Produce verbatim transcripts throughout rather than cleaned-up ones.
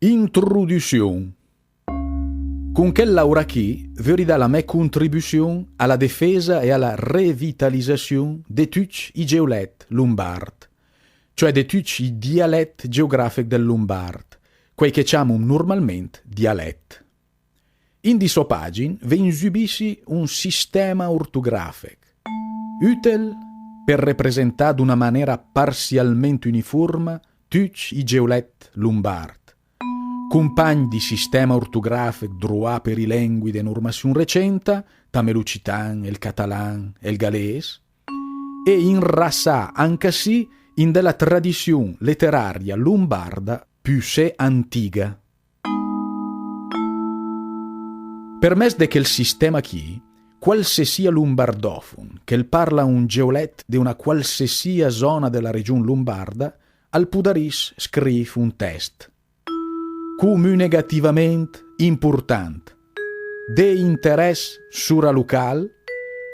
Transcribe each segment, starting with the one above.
Introdüssiun. Cun chèl laurà chì, vöri dà la mè contribüssiun a la defesa e a la revitalizassiun de tücc i geulèt lumbard, cioè de tücc i dialèt geografech del lumbard, quèi che ciamum nurmalment dialèt. In di sò pagin vé insübissi un sistema ortografech, ütel per representà d'una manera parsialment unifurma tücc i geulèt lumbard, cumpagn di sistema ortografech druà per i lengui de nurmassiun recenta, tame l'ucitan, el catalan, el galés, e inrasà anca sì in de la tradissiun leteraria lumbarda püssé antiga. Per mès de chèl sistema chì, qualsesia lumbardòfun che 'l parla un geulèt de una qualsesia zona de la region lumbarda, al pudarìs scrìv un tèst comunegativament important, de interès suralocal,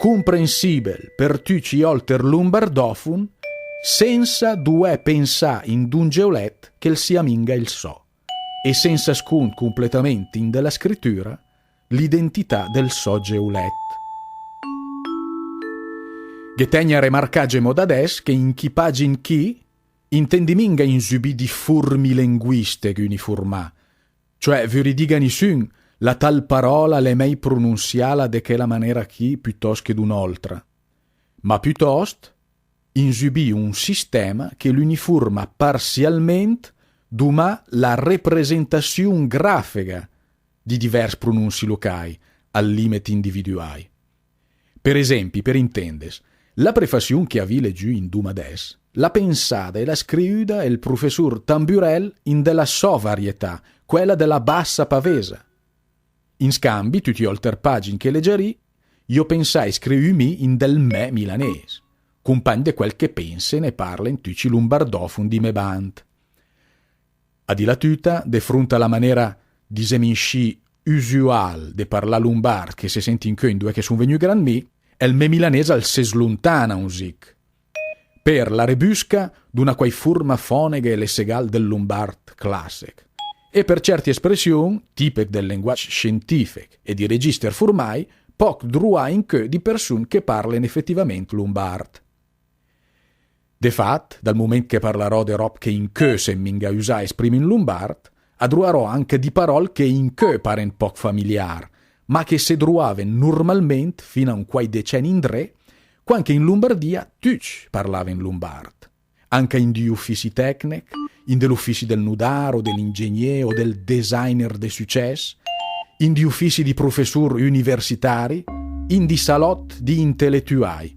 comprensibel per tücc i olter lumbardòfun, sensa duè pensà in d'un geulèt che 'l sia minga il sò, e sensa scund cumpletament in de la scritüra l'identità del sò geulèt. Ghe tègn a remarcà gemò adès che in chi pagin chì, intendi minga insübì di furmi lenguìstech unifurmà, cioè vöri dì a nisün la tal paròla l'è mèi pronunsiala de chèla manera chì pütòst che d'un'oltra, ma pütòst insübì un sistema che l'unifurma parsialment dumà la representassiun grafega di divèrs pronunsi lucài al lìmet individüài. Per esempi, per intèndes, la prefassiun che avì legiü in duma adès, l'à pensada e l'à scriüda el professur Tamburèl in de la sò varietà, quèla de la Bassa Pavesa. In scambi, tücc i olter pagin che legiarì, i ó pensà e scriü mi in del mè milanés, cumpagn de quèl che pensen e parlen tücc i lumbardòfun di mè band. A dila tüta, de front a la manera, disem inscì, üsüal de parlà lumbard che se sènt incö induè che sun vegnü grand mi, el mè milanés al se sluntana un zich per la rebüsca d'una quai furma fònega e lessegal del lumbard classech. E per cèrti espressiun, tipech del lenguagg scientìfech e di regìster furmài, póch druà incö di persun che parlen efetivament lumbard. De fat, dal mument che parlarò de ròb che incö sem minga üsà a esprim in lumbard, a druarò anca di paròl che incö paren póch familiar, ma che se druaven nurmalment fin a un quai decenni indré, quand che in Lumbardia tücc parlaven lumbard. Anca in di ufissi tècnech, in de l'ufissi del nudar o de l'ingegner o del designer de sücès, in di ufissi di professur universitari, in di salòtt di inteletüài.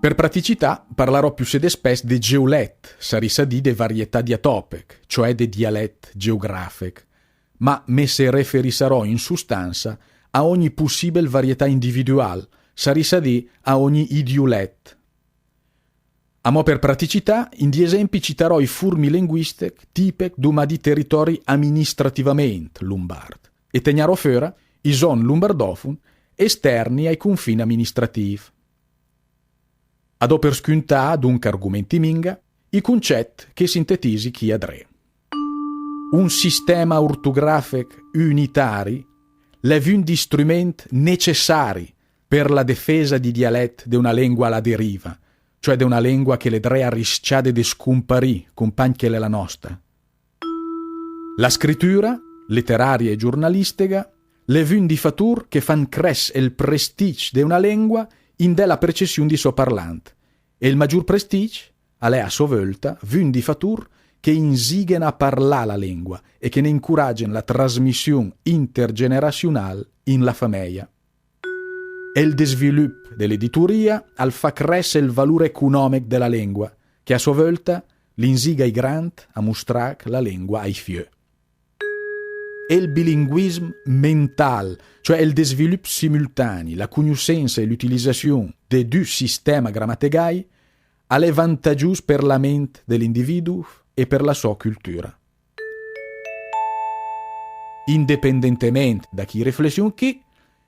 Per praticità, parlarò püssé de spèss de geulèt, sarìs a dì de varietà diatopech, cioè de dialèt geografech, ma me se referissarò in sustansa a ogni pussìbel varietà individüal, sarìs a dì a ogni idiulèt. Amò per praticità, in di esempi citarò i furmi lenguìstech tipech dumà di teritòri aministrativament lumbard, e tegnarò föra i zòn lumbardòfun esterni ai cunfin aministratìv. Adó per scüntà, dunca argumenti minga, i cuncètt che sintetisi chì adré. Un sistema ortografech ünitari l'è vün di strüment necessari per la defesa di dialètt de una lengua a la deriva, cioè de una lengua che l'è dré a riscià de descumparì, cumpagn che l'è la nòsta. La scritüra, leteraria e giurnalìstega, l'è vün di fatur che fan crèss el prestigg de una lengua in de la percessiun di sò parlant, e il magiur prestigg a l'è a sò völta vün di fatur che inzighen a parlà la lengua e che ne incuragen la trasmissiun intergenerasiunal in la famèia. El desvilüp de l'edituria al fa crèss el valur ecunòmech de la lengua, che a sò völta l'inziga i grand a mustràch la lengua ai fiö. El bilinguism mental, cioè el desvilüp simültani, la cugnusensa e l'ütilizasiun de dü sistema gramategài, a l'è vantagius per la ment de l'individü e per la sò cültüra. Independentement da chi riflessiun chì,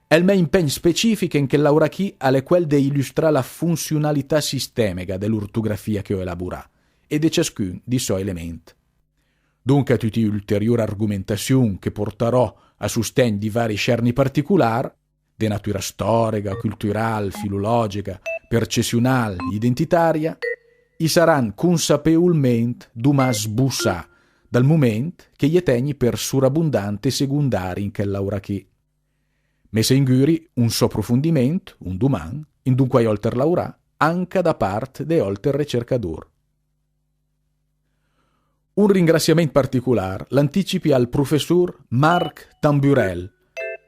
el mè impegn specifich en chel laurà chì a l'è quel de ilüstrà la funsiunalità sistemega de l'ortografia che ó elaburà e de ciascün di sò element. Donca tüti i ulteriur argumentassiun che portarò a sustègn di vari scerni particular, de natüra storica, cultural, filologega, percessiunal, identitaria, i saran consapeulment dumà sbussà, dal mument che i e tegni per surabundant e segundari in chel laurà chì. Me se ingüri un so profundiment, un duman, in d'un quai olter laurà, anca da part de olter recercador. Un ringrassiament particular l'anticipi al professur Marc Tamburell,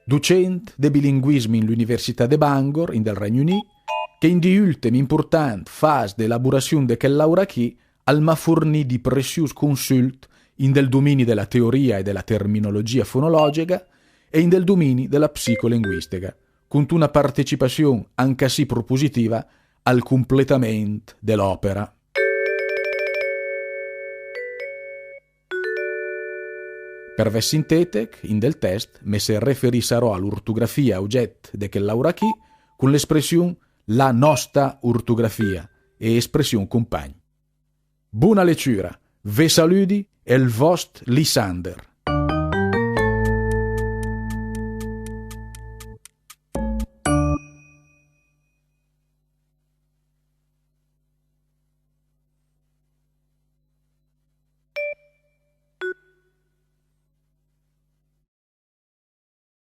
ducent de bilinguism in l'Università de Bangor, in del Regn Unì, che in di ültem important fas de elaburassiun de chel laurà chì al m'à furnì di pressius consült in del dumini de la teoria e de la terminologia fonologega e in del dumini de la psicolinguistega, cuntuna partecipassiun anca sì propositiva al cumpletament de l'opera. Per vess sintetech, in del test, me se referissarò a l'ortografia ogget de chel laurà chì, cun l'espressiun la nosta ortografia e espressiun compagn. Buna lecüra, ve salüdi el vost Lissander.